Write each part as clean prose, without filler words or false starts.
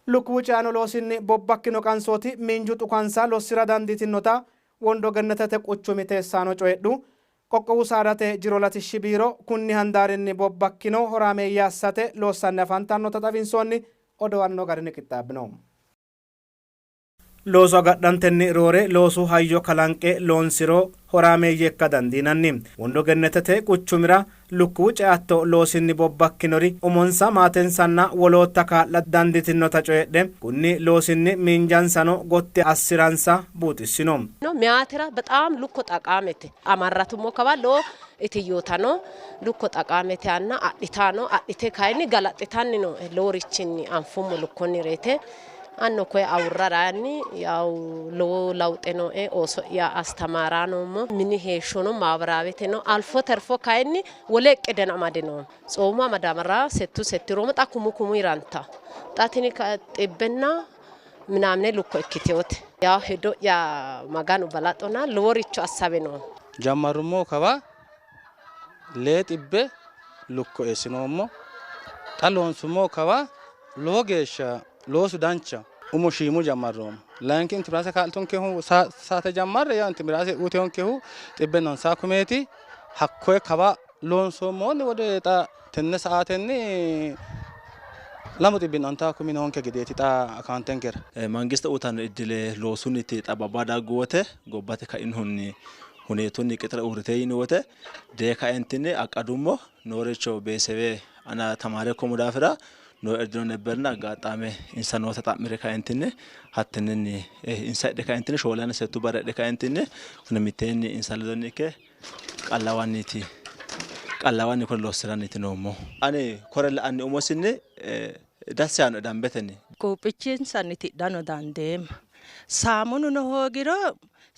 Lukkuwu ceano loosinni bobbakkino qansooti miinju dhukansa lossi'ra dandiitinnota Wondo Gennetete quchumi teessaano coyidhu. Qoqqowu saadate jiro latishshi biiro kunni handaarinni bobbakkino horaameeyye assate loossanni afantannota xawinsoonni. Odoo garinni qixxaabbino. Looso agadhantenni roore loosu hayyo kalanqe loonsiro horaameeyye ikka dandiinanni. Wondo Gennetete quchumira lukkuwu ceatto loosinni bobbakkinori umonsa maatensanna wolootta kaa'la dandiitinnota coyidhe kunni loosinni miinjansano gotti assiransa buuxissino. Meyaatera በጣም lukko ጠቃሜte amarratumo kawa lowo itiyootano lukko ጠቃሜte anna adhitano adhite kayinni galaxxitanni no loworichinni anfummo lukkonnirete anno koye awurraraanni yaw lowo lawxe nooe ooso'ya astamaara noommo mini heeshshono maabiraawete no alfo terfo kayinni wole eqqeden amade no tsoomu amadamara settu settiromo xa kumu kumu iranta xa tini xibbenna ምናምን lukko ikkitewote ያው hedo'ya maganu balaxona loworicho assabe no jammarummo kawa lee xibbe lukko eessinoommo xa loonsummo kawa lowo geeshsha loosu dancha umo shiimu jammarroommo layinki intimiraase kaa'litonkehu saate jammarre yaa intimiraase uyitonkehu xibbe nonsaa kumeeti hakkoye kawa loonsoommoonni wode xa tenne sa'aatenni lamu xibbin ontaa kumi noonke gedeeti xa akaantenkera. Mangiste uyitanno iddile loosunniti xababba daggu wote gobbate kainohunni huneetunni qixira uurrite yini wote dee kaentinni aqqadummo nooricho beesewe ana tamaare komu daafira noo erdino nebberna aggaxaame insa noota xa'mire kaentinni hattenninni insa hidhe kaentinni shoolana settu barra hidhe kaentinni kuni mitteenni insa ledonni ikke qallawanniiti qallawanni kuni lossiranniiti noommo. Ani kore la'anni umosinni dassi yaanno dambetenni. Quuphichinsanni tidhano dandeemma. Saamununo hoogiro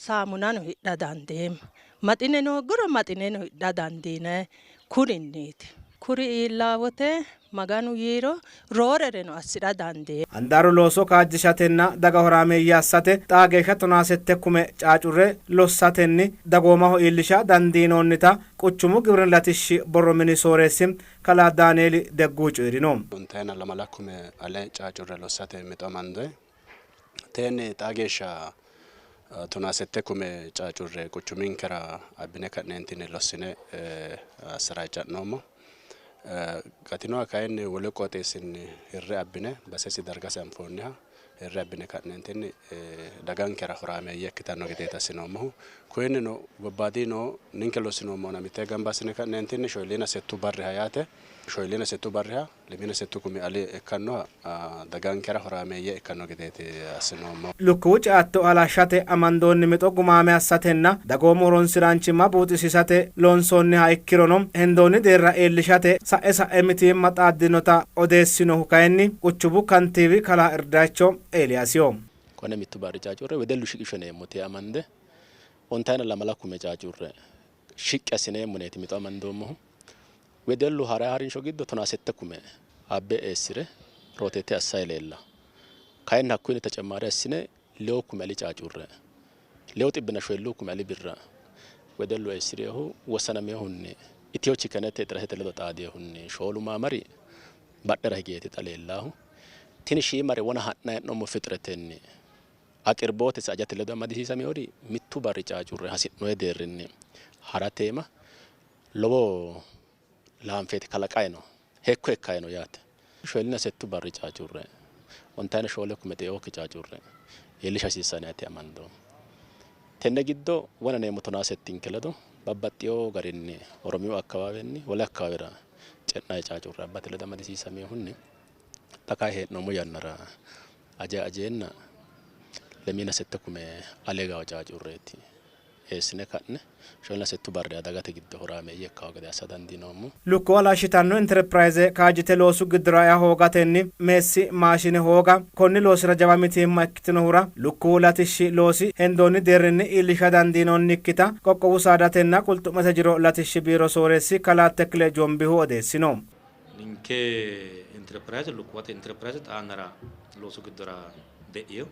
saamunano hidha dandeemma. Maxineno hoogiro maxineno hidha dandiinanni kurinniiti. Kuri iillaa wote maganu yiiro roorereno assi'ra dandeemma. Handaaru looso kaajjishatenna daga horaameeyye assate xaa geeshsha 17 kume caacurre lossatenni dagoomaho iillisha dandiinoonnita quchumu giwirinnu latishshi borro mini sooreessi kalaa Daanieeli Degguu coyi'rino. Ontaayina lamala kume ale caacurre lossate mixo amande tenne xaa geeshsha 17 kume caacurre quchuminkera abbine ka'neentinni lossine assaraaca'noommo. Gatinoha kayinni wolu qooxeessinni hirre abbine basesi dargasi anfoonniha hirre abbine ka'neentinni dagankera horaameeyye ikkitanno gedeeti assinoommohu. Kuyinnino gobbaadino ninke lossinoommona mitte gamba assine ka'neentinni shoolina settu barriha yaate shoolina settu barriha lemina settu kumi ali ikkannoha dagankera horaameeyye ikkanno gedeeti assinoommo. Lukkuwu ceatto halashshate amandoonni mixo gumaame assatenna dagoomu horonsi'raanchimma buuxisiisate loonsoonniha ikkirono hendoonni deerra iillishate sa'e sa'e mitiimma xaaddinota odeessinohu kayinni quchumu kantiiwi kalaa Irdaacho Eeliyaasiho. Konne mittu barri caacurre wedellu shiqisho neemmote amande ontayina lamala kume caacurre shiqqi assineemmoneeti mixo amandoommohu. Wedellu hara harinsho giddo 17 kume abbe eessire rootete assayi leella. Kayinni hakkuyinni tecemmari assine lewu kume ali caacurre lewu xibbina shoyilluu kume ali birra wedellu eessireehu wossanamehunni Itiyo Chikenete xiratete ledo xaadehunni shoolu maamari badhera higeeti xa leellaahu. Tini shiimare wona ha'nayi hee'noommo fixiretenni aqirbootesi ajate ledo amadisiisamewori mittu barri caacurre hasi'noye deerrinni harateema lowo laanfeeti kalaqayi no hekko ikkayi no yaate. Shoolina settu barri caacurre ontayina shoole kume xe'ookki caacurre iillisha hasiissanno yaate amandoommo. Tenne giddo wona neemmo tonaa settinke ledo babbaxxiyo garinni Oromiyu akkawaawenni wole akkawaawera ce'nayi caacurre abbate ledo amadisiisamehunni xa kayi hee'noommo yannara aja ajeenna lemina sette kume alee gawa caacurreeti eessine ka'ne shoolina settu barri dagate giddo horaameeyye ikkawo gede assa dandiinoommo. Lukkuwa laashshitanno interpirayze kaajjite loosu giddora ea hoogatenni meessi maashine hooga konni loosira jawa mitiimma ikkitinohura lukkuwu latishshi loosi hendoonni deerrinni iillisha dandiinoonnikkita qoqqowu saadatenna qulxu'mete jiro latishshi biiro sooreessi kalaa Tekile Jombihu odeessino. Ninke interpirayze lukkuwate interpirayze xaanara loosu giddora de'iyo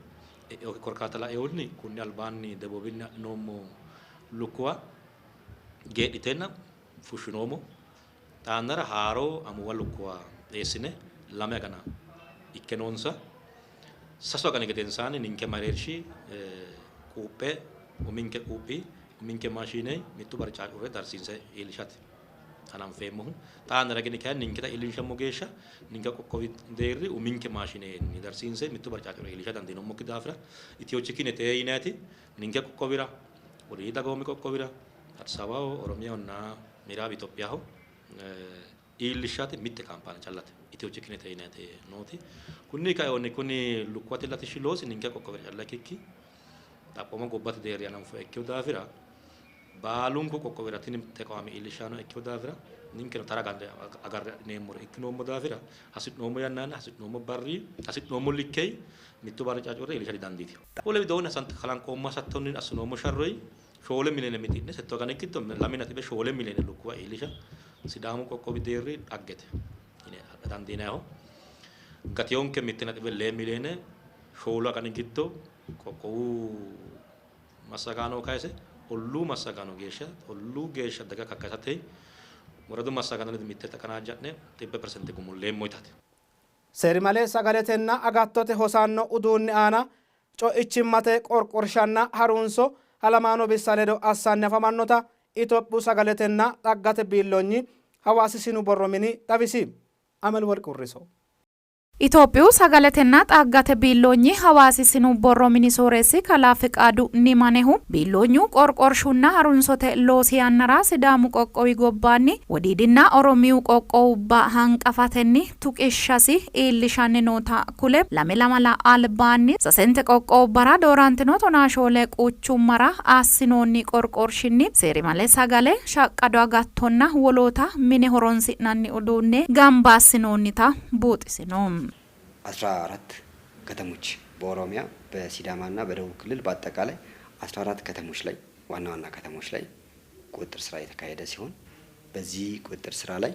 e'eoke korkaata laeehunni kunni albaanni debubinni adhinoommo lukkuwa geedhiteenna fushshinoommo. Xaannara haaro amuwa lukkuwa eessine 2 agana ikke noonsa. Sasu agani gedensaanni ninke mereershi quuphe uminke quuphi uminke maashiine mittu bari caacurre darsiinse iillishate hananfeemmohu. Xaa yannara gini kayinni ninketa iillinshammo geeshsha ninke qoqqowi deerri uminke maashinenni darsiinse mittu bari caacurre iillisha dandiinoommokki daafira Ethio Chicken yinayti ninke qoqqowira, Wodiidi Dagoomi qoqqowira, Addis Ababaho, Oromiyahonna Miraab Itophiyaho iillishate mitte kaampaane callate Ethio Chicken yinayti nooti. Kunni kainohunni kuni lukkuwate latishshi loosi ninke qoqqowira calla ikkikki xaphooma gobbate deerri hananfoha ikkino daafira baalunku qoqqowira tini teqawaame iillishshano ikkino daafira ninkeno tara agarre adhineemmore ikkinoommo daafira hasi'noommo yannanni hasi'noommo barri hasi'noommo likkei mittu barri caacurre iillisha didandiitino. Wole widoonni kalanqoommo hasattonni assinoommo sharroyi 4 miliyoone mixi'ne settu agani giddo 2.4 miliyoone lukkuwa iillisha Sidaamu qoqqowi deerri dhaggete yine adha dandiinanniho. Gatiyonke 1.2 miliyoone 4 agani giddo qoqqowu massagaano kayise olluu massagaano geeshsha olluu geeshsha daga kakkasate woradu massagaano ledo mitte taqanaajja'ne 100% gumulleemmo yitate. Seerimale sagaletenna agattote hosanno uduunni aana co'ichimmate qorqorshanna harunso halamaano bissa ledo assanni afamannota Itophiyu sagaletenna xaggate biilloonyi Hawaasi sinu borro mini xawisi. Amelworq Hurriso. Itophiyu sagaletenna xaggate biilloonyi Hawaasi sinu borro mini sooreessi kalaa Fiqaadu Nimanehu biilloonyu qorqorshunna harunsote loosi yannara Sidaamu qoqqowi gobbaanni Wodiidinna Oromiyu qoqqowubba hanqafatenni tuqishshasi iillishanni noota kule, lame lamala albaanni sasente qoqqowubbara doorantino 14 quchummara assinoonni qorqorshinni seerimale sagale, shaqqado agattonna woloota mine horonsi'nanni uduunne gamba assinoonnita buuxisino. 14 ከተሞች በኦሮሚያ በሲዳማና በደቡብ ክልል በአጠቃላይ 14 ከተሞች ላይ ዋና ዋና ከተሞች ላይ ቁጥጥር ስራ የተካሄደ ሲሆን በዚህ ቁጥጥር ስራ ላይ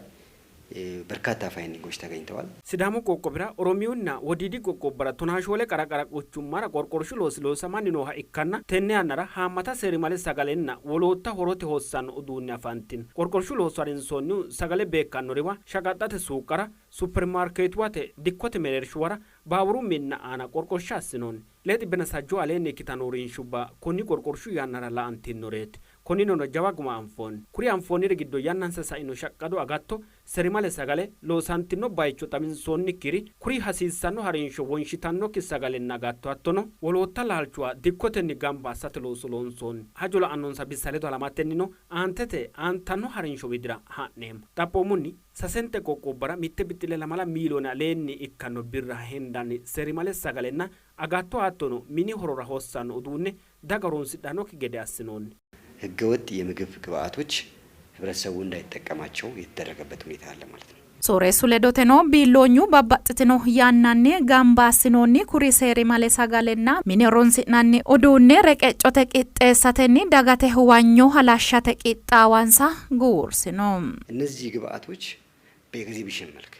በርካታ ፋይንዲንጎች ተገኝተዋል። Sidaamu qoqqowira, Oromiyunna Wodiidi qoqqobbara 14 qara qara quchummara qorqorshu loosi loosamanni nooha ikkanna tenne yannara haammata seerimale sagalenna wolootta horote hossanno uduunne afantino. Qorqorshu looso harinsoonnihu sagale beekkannoriwa, shaqaxxate suuqqara, superimaarkeetuwate, dikkote mereershuwara, baaburu minna aana qorqorsha assinoonni. 230 aleenni ikkitanno uurrinshubba konni qorqorshu yannara la'antinnoreeti. Konninnino jawa guma anfoonni. Kuri anfoonniri giddo yannansa sa'ino shaqqado agatto, seerimale sagale, loosantino bayicho xawinsoonnikkiri, kuri hasiissanno harinsho wonshitannokki sagalenna agatto hattono wolootta laalchuwa dikkotenni gamba assate looso loonsoonni. Hajo la'annonsa bissa ledo halamatennino aantete aantanno harinsho widira ha'neemmo. Xaphoomunni sasente qoqqowubbara 1.2 miiliyoone aleenni ikkanno birra hendanni seerimale sagalenna agatto hattono mini horora hossanno uduunne daga horonsidhannokki gede assinoonni. ህገወጥ የምግብ ግብአቶች ህብረተሰቡ እንዳይጠቀማቸው የተደረገበት ሁኔታ አለ ማለት ነው። Sooreessu ledoteno biilloonyu babbaxxitino yannanni gamba assinoonni kuri seerimale sagalenna mine horonsi'nanni uduunne reqeccote qixxeessatenni dagate huwanyo halashshate qixxaawansa guwursino. እነዚህ ግብአቶች በኤግዚቢሽን መልክ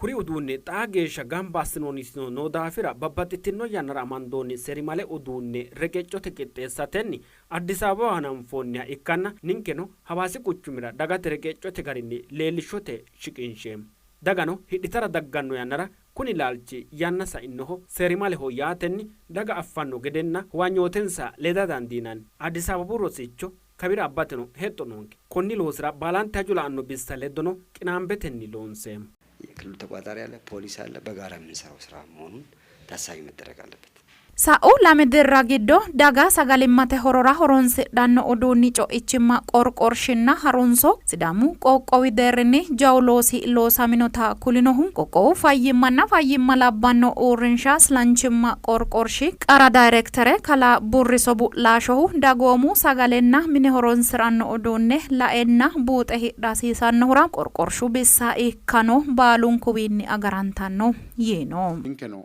Kuri uduunne xaa geeshsha gamba assinoonnitino noo daafira babbaxxitino yannara amandoonni seerimale uduunne reqeccote qixxeessatenni Addis Ababaho hananfoonniha ikkanna ninkeno Hawaasi quchumira dagate reqeccote garinni leellishote shiqinsheemmo. Dagano hidhitara dagganno yannara kuni laalchi yanna sa'inoho seerimaleho yaatenni daga affanno gedenna huwanyootensa leda dandiinanni. Addis Ababu rosicho kawira abbateno hexxo noonke. Konni loosira baalante hajo la'anno bissa ledono qinaambetenni loonseemmo. የክልሉ ተቆጣጣሪ አለ፣ ፖሊስ አለ። በጋራ የምንሰራው ስራ መሆኑን ታሳቢ መደረግ አለበት። Sa'u lame dirra giddo daga sagalimmate horora horonsidhanno uduunni co'ichimma qorqorshinna harunso Sidaamu qoqqowi deerrinni jawu loosi loosaminota kulinohu qoqqowu fayyimmanna fayyimma labbanno uurrinsha islanchimma qorqorshi qara dayrektere kalaa Burriso Bu'laashohu dagoomu sagalenna mine horonsi'ranno uduunne laenna buuxe hidha hasiisannohura qorqorshu bissa ikkano baalunkuwiinni agarantanno yiino. Ninkeno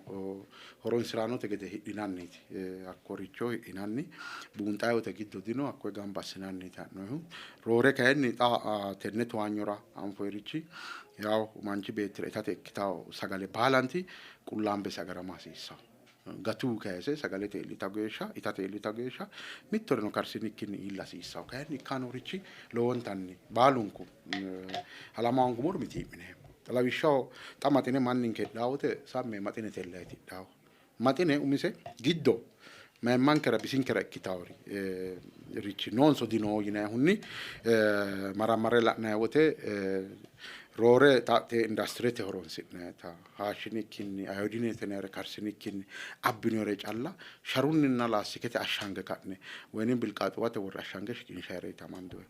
horonsiraanote gede hidhinanniti hakkoricho hidhinanni buunxayote giddo dino hakkoye gamba assinanniti ha'noyihu. Roore kayinni xa tenne towaanyora anfoyirichi yaw manchi beettira itate ikkitawo sagale baalanti qullaambese agarama hasiissawo. Gatu kayise sagalete iillita geeshsha itate iillita geeshsha mittoreno karsinikkinni iilla hasiissawo. Kayinni ikkanorichi lowontanni baalunku halama hoongummoro mitii'mineemmo. Lawishshaho xa maxine manninke hidhawote samme maxine tellayti hidhawo. Maxine umise giddo mayimmankera bisinkera ikkitawori richi noonso dino yinayihunni marammare la'nayi wote roore xaate industirete horonsi'nayita haashshinikkinni ayodinete yinayire karsinikkinni abbinore calla sharunninna laastikete ashshange ka'ne woynim bilqaaxuwate worre ashshange shiqinshayireeti amandoyi.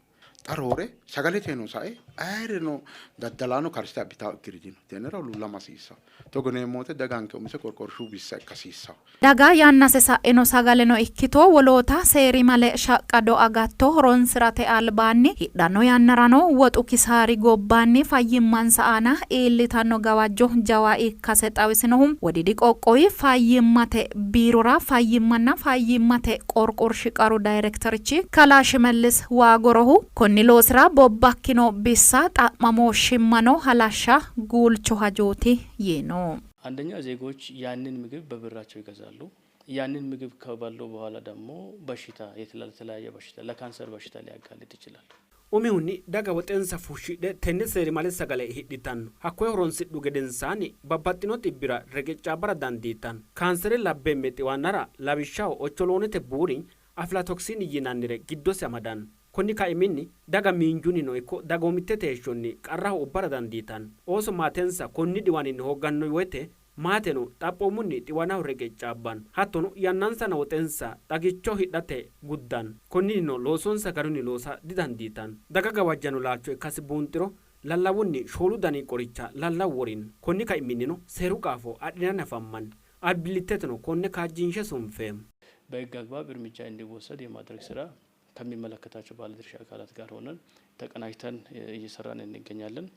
Xa roore sagaleteno sae ayireno daddalaano karsite abbitawo ikkiri dino. Tennera huluullama hasiissawo. Togo yineemmo wote daganke umise qorqorshu bissa ikka hasiissawo. Daga yannase sa'ino sagaleno ikkito woloota seerimale shaqqado agatto horonsi'rate albaanni hidhanno yannarano woxu kisaari gobbaanni fayyimmansa aana iillitanno gawajjo jawa ikkase xawisinohu Wodiidi qoqqowi fayyimmate biirora fayyimmanna fayyimmate qorqorshi qaru dayirekterichi kalaa Shimellis Waagorohu, konni loosira bobbakkino bissa xa'mamooshshimmano halashsha guulcho hajooti yiino. አንደኛ ዜጎች ያንን ምግብ በብራቸው ይገዛሉ። ያንን ምግብ ከበሉ በኋላ ደግሞ በሽታ የተለያየ በሽታ ለካንሰር በሽታ ሊያጋልጥ ይችላል። Umihunni daga woxensa fushshidhe tenne seerimale sagale hidhitanno. Hakkoye horonsidhu gedensaanni babbaxxino xibbira reqeccaabbara dandiitanno. Kaansere labbeemme xiwannara lawishshaho ocholoonete buuri aflatoksini yinannire giddose amadanno. Konni kaiminni daga miinjunnino ikko dagoomittete heeshshonni qarraho ubbara dandiitanno. Ooso maatensa konni dhiwaninni hoogganno woyte maateno xaphoomunni xiwanaho reqeccaabbanno. Hattono yannansanna woxensa xagicho hidhate guddanno. Konninnino loosonsa garunni loosa didandiitanno. Daga gawajjanno laalcho ikkasi buunxiro lallawunni shoolu dani qoricha lallawu worino. Konni kaiminnino seeru qaafo adhinanni afammanni. Albillittetono konne kaajjinshe sunfeemmo. በሕግ አግባብ እርምጃ እንዲወሰድ የማድረግ ስራ ከሚመለከታቸው ባለድርሻ አካላት ጋር ሆነን ተቀናጅተን እየሰራን እንገኛለን።